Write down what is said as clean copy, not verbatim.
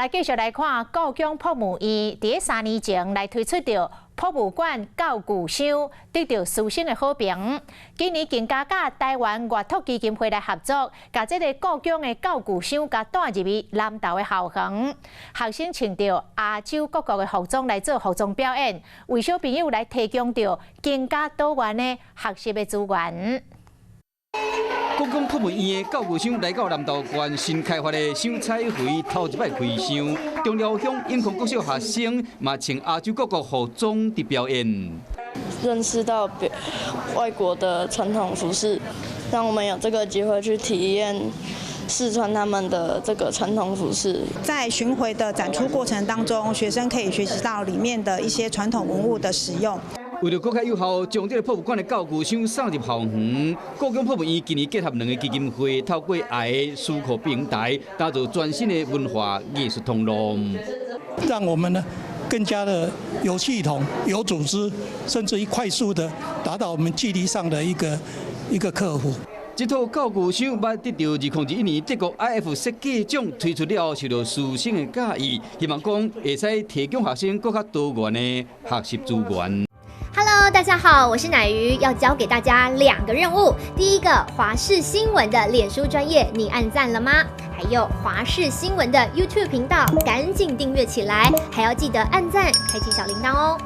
來繼續來看故宮博物院，佇3年前來推出著博物館教具箱，得著師生的好評。今年更加佮臺灣閱讀基金會來合作，共這个故宮的教具箱共帶入去南投的校園，學生穿著亞洲各國的服裝來做服裝表演，為小朋友來提供著更加多元的學習的資源。故宮博物院的教具箱來到南投縣新開發的省彩回頭一擺開箱，中寮鄉永康國小學生嘛穿亞洲各國服裝佇表演。認識到別外國的傳統服飾，讓我們有這個機會去體驗試穿他們的這個傳統服飾。在巡迴的展出過程當中，學生可以學習到裡面的一些傳統文物的使用。為著閣較有效將這个博物館的教具箱送入校園，故宮博物院今年結合兩个基金會，透過愛的書庫平台，打造全新的文化藝術通路，讓我們呢更加的有系統、有組織，甚至於快速的達到我們距離上的一個克服。這套教具箱捌得著2021年德國 iF 設計獎推出了後，受到師生的佮意，希望講會使提供學生閣較多元的學習資源。 Hello，大家好，我是奶魚，要交給大家兩個任務。第一個，華視新聞的臉書專頁，你按讚了嗎？還有華視新聞的 YouTube 頻道，趕緊訂閱起來，還要記得按讚，開啟小鈴鐺哦。